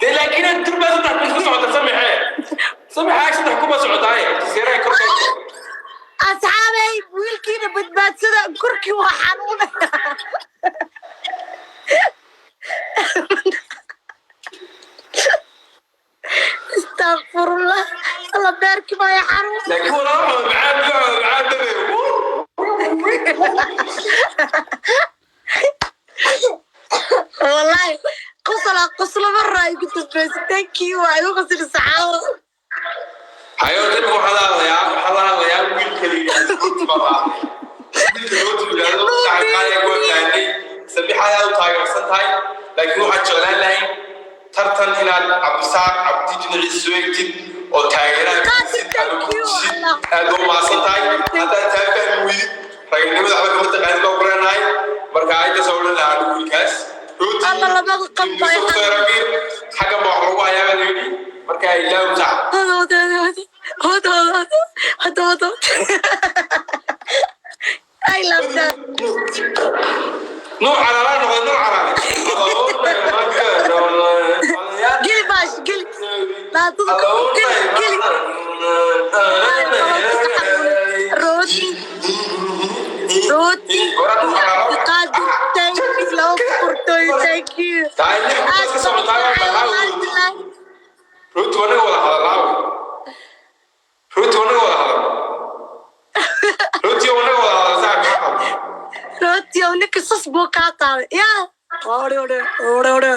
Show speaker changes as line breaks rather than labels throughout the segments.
Dee laakiin durbaa 3,000 isku socota. Samixe, samixa, 3,000 baa socotaaye seeraha korka.
Asxaabay, wiilkiina badbaadsada, korkii waa xanuunaya. Astaqfirullah, alla, beerkii baa i xanuun.
Laakiin walaa macaan macaan dabe.
Wallahi qosla qoslo maraa igu dambaysa. Thank you, waa igu qosli saxaabo.
Hayo, dadka waxaa la hadlayaa wiilka la yidhaahdo Rooti baa la hadlaya. Wiilka Rooti la yidhaahdo, saaxiib qaaliga ku fahanay, Samixada aad u taageersan tahay, laakiin waxaad jeclaan lahayn tartan inaad Cabdisaaq Cabdi dhinaciisa soo egtid oo taageeraha
Qaadir,
aad
thank you, Allah.
Aad u mahadsan tahay. Haddaad taa fahmi weydid, ragnimada waxba kama taqaanid baa ku leenahay. Marka intaas oo dhan lahaa wiilkaas Rooti.
Alla, labada qalb ay
Xaggan baa wax lagu hayaa baa la yidhi. Marka ilaahu sax.
Hod, hod, hod, hod, hod, hod, hod. I love that.
Nuur Calaala noqday, Nuur Calaale.
Geli baash, geli. Dhaatada geli, geli. Rooti. Rooti. Cabdiqaadir, thank you. Laba boqortooy, thank you.
Aad Rooti wanaga wada hadalaa, rooti wanaga wada hadal, rooti wanaga wada hadal, saaxib, maxaa qabta?
Rooti ow, ninka sas buu kaa qaaday. Yaa. Ore, ore, ore, ore.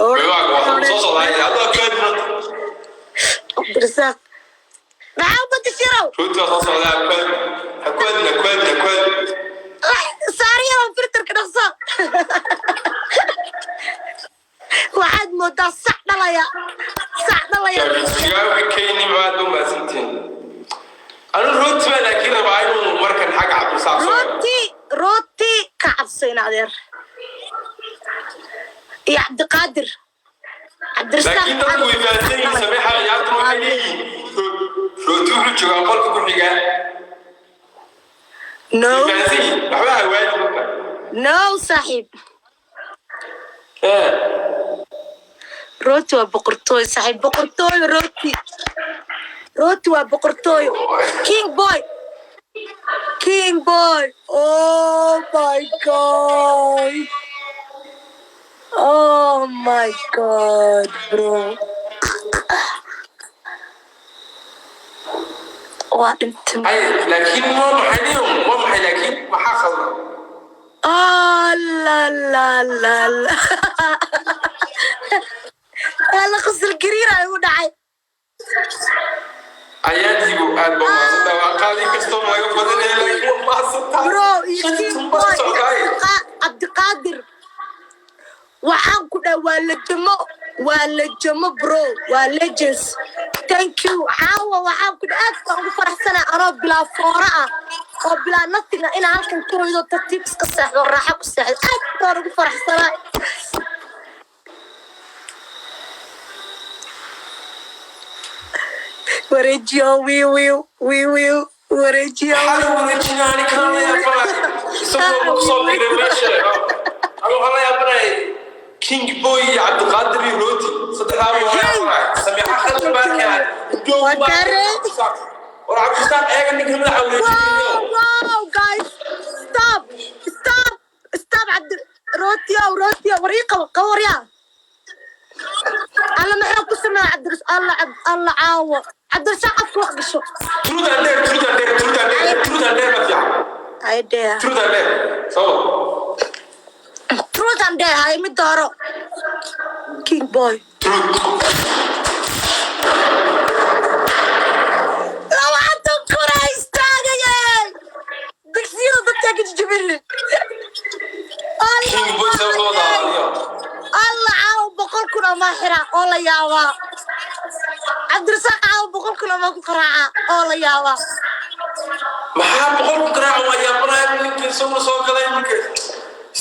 Ore,
Waa soo socdaa hadda kaad.
Cabdirasaaq. Maxaa u badashirow?
Rooti waa soo socdaa, kuwaad hakuwaadna kuwaadna kuwaad.
Saariyadan filterka dhaqso. Waxaad moodaa sac dhalaya, sac dhalaya.
Shigaaga keyni, maad u mahadsantihiin. Anu rooti baa laakiin rabaa inuu markan xagga Cabdirasaaq soo galo.
Rooti, rooti ka cabsayn adeer iyo Cabdiqaadir Cabdirasaaq.
Laakiin dadku way fahansan yihiin Sameexa, ciyaartuna waxay leeyihiin rooti wuxuu joogaa qolka ku xiga.
No.
Way fahansan yihiin, waxba hawaaji marka.
No, saaxiib. Rooti waa boqortooy, saaxiib, boqortooy rooti. Rooti waa boqortooyo. King boy, king boy, oh my God, oh my God, bro, waa dhintay.
Ay, laakiin waa maxay niyo, waa maxay? Laakiin maxaa khaldan?
Ah, la la la la, waa la qosol gariir ay u dhacay.
Ayaadiibu aad baa mahadsantahay, waa qaadi kastoo laga badanaya, laakiin waa mahadsantahay.
Bro iyo
Shan
king
tun baa
boy iyo
socdaay.
Cabdiqaadir, waxaan ku dhaha waa la jamo, waa la jamo, bro, waa legends. Thank you. Caawa waxaan ku dhaha aad baan ugu faraxsanaa anoo bilaa foora ah oo bilaa nothing ah inaan halkan ku hoydo, tartiib iska seexdo, raaxo ku seexdo. Aad baan ugu faraxsanaa. Wareejiyo wiiw wiiw wiiw wiiw, wareejiyo.
Maxaa lagu wareejinaa? Ani kana la yaabanay isagoo ma kusoo biiray meesha. Anu waxaan la yaabanay King Boy iyo Cabdiqaadir iyo Rooti, saddexdaa baa la yaabanay. Samiixa khalka baarkaa.
Waa gaareen.
War Cabdisaaq, eega ninka madaxa wareejinayo.
Wow, guys, stop, stop, stop. Cabdi rootio, rootio, war ii qabo, qabo, waryaa. Alla, maxaa ku sameeya Cabdi? Alla, alla, caawo Cabdirasaaq afka wax gasho.
Truth and dare, truth and dare, truth and dare, truth and dare ma fiican.
Hay dee.
Truth and dare soo.
Truth and dare, hay mid dooro, king boy.
Truth.
20,000 aa istaagayeen dugsiyada dadkaa ka jijibinin.
King Boy soo soo daadiyo.
Alla, caawa 100,000 amaa xiraa oo la yaabaa. Cabdirasaaq, caawa 100,000 amaa ku qaraaca oo la yaabaa.
Maxaa 100 ku garaaca? Waa yaabanaya ninka isaguna soo galay ninka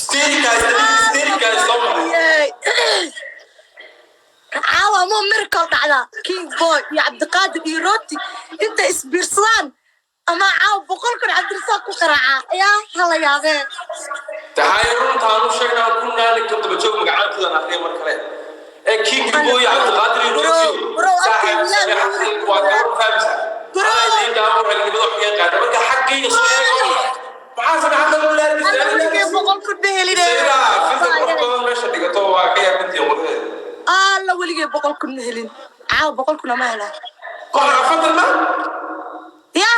sterikaas, sterikaas soo maray.
Yay. Caawa ama miracle dhacdaa, king boy iyo Cabdiqaadir iyo Rooti intay isbiirsadaan ama caawa 100,000 Cabdirasaaq ku qaraaca ayaa hala yaabee.
Tahay runtaan u sheegnaa ku naaninka daba joog, magacaantoodan akhriya mar kale ee King Boy, Cabdiqaadir iyo
Bro,
Rooti.
bro,
Saaxiib,
abti,
Samiixa waa gabar fahamsan.
Bro.
Anaa idiin dhaamo ragnimada wax kaga qaada. Marka xaggayga soo eego. Maxaa Samiixa lagu
Alla weligay
leeyahay?
100,000 ma helin.
Isaga filter qurux badan meesha dhigato, waa ka yaabintii quruxdeeda.
Alla weligay 100,000 ma helin. Caawa 100,000 ma helaa.
Waxaan 40 ma?
Ya.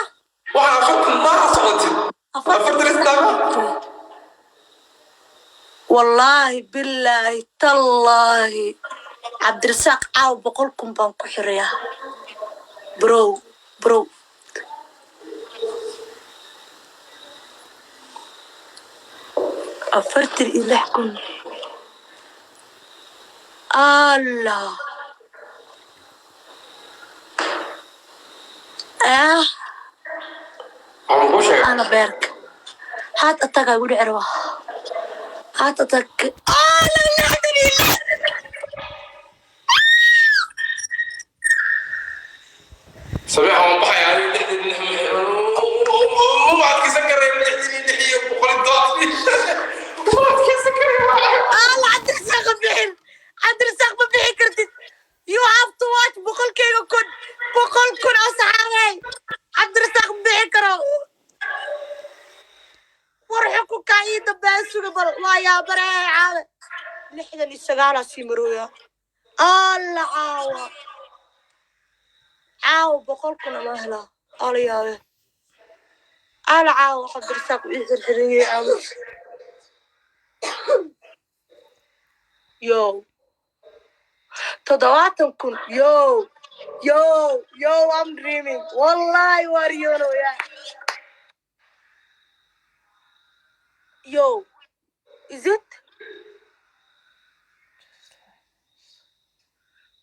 Waxaan 40 ma socotid. 40 istaama?
Wallaahi billaahi tallaahi, Cabdirasaaq, caawa 100,000 baan ku xirayaa. Bro, bro, 46,000. Allah ah.
Waxaan kuu sheegay.
Ana beerka heart attack ay igu dhici rabaa, heart attack. Allah, 66.
Samiixa, waan baxayaa aniga. 66 ma adkeysan karay, 66 iyo 175 ma adkeysan karay.
Allah, Cabdirasaaq, ma bixin. Cabdirasaaq, ma bixin kartid. You have to watch boqolkeyga kun, 100,000 oo saxaabey. Cabdirasaaq ma bixin karo. War xukunkaa ii dambeeya suga bal. Waa yaabaree, caawe 69 sii marooya. Allah, caawa, caawa 100,000 ama helaa. Ala yaabe, ala caawa Cabdirasaaq ii xirxiranyay caawa. Yo, 70,000. Yo, yo, yo, I'm dreaming. Wallahi waa riyoonayaa. Yo, is it?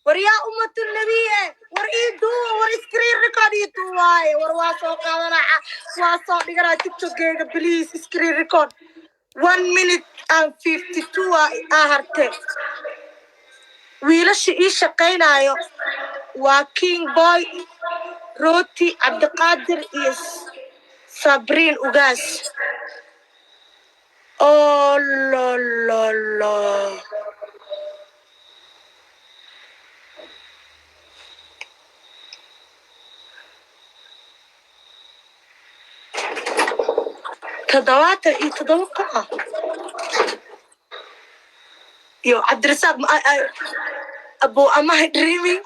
War yaa ummatu nabiye, war ii duuba, war screen record ii duubaaye. War waa soo qaadanaa, waa soo dhiganaa TikTokeyga. Please, screen record. 1 minute and 52 aa harte. Wiilasha ii shaqaynayo waa King Boy, Roti, Cabdiqaadir iyo Sabriin Ugaas. Oh lo lo lo. 77 ah. Yo, Cabdirasaaq, abo, am I dreaming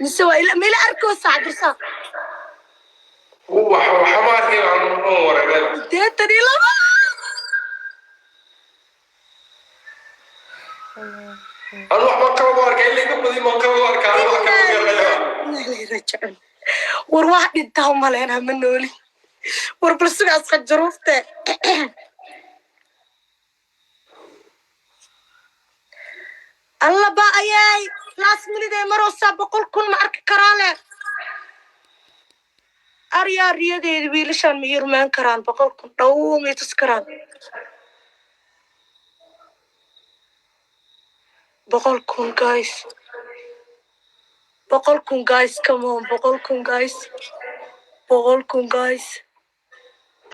mise waa ila ma ila arkoosa, Cabdirasaaq?
Wax waxa ma arkay, waan wareegay.
82.
Anu wax baan kala arkay, ilaa iga badin baan kala arkaa, anu wax kala garanaya.
Rajacun. War wax dhintaa umaleynaa, ma nooli. War bal sugaas qajaruufte. Alla ba ayay, last minute ee maroosaa. 100,000 ma arki karaa le? Aryaa, riyadeedi wiilashaan ma ii rumaan karaan? 100,000 dhow ma ii tus karaan? 100,000, guys, 100,000, guys, come on, 100,000, guys, 100,000, guys.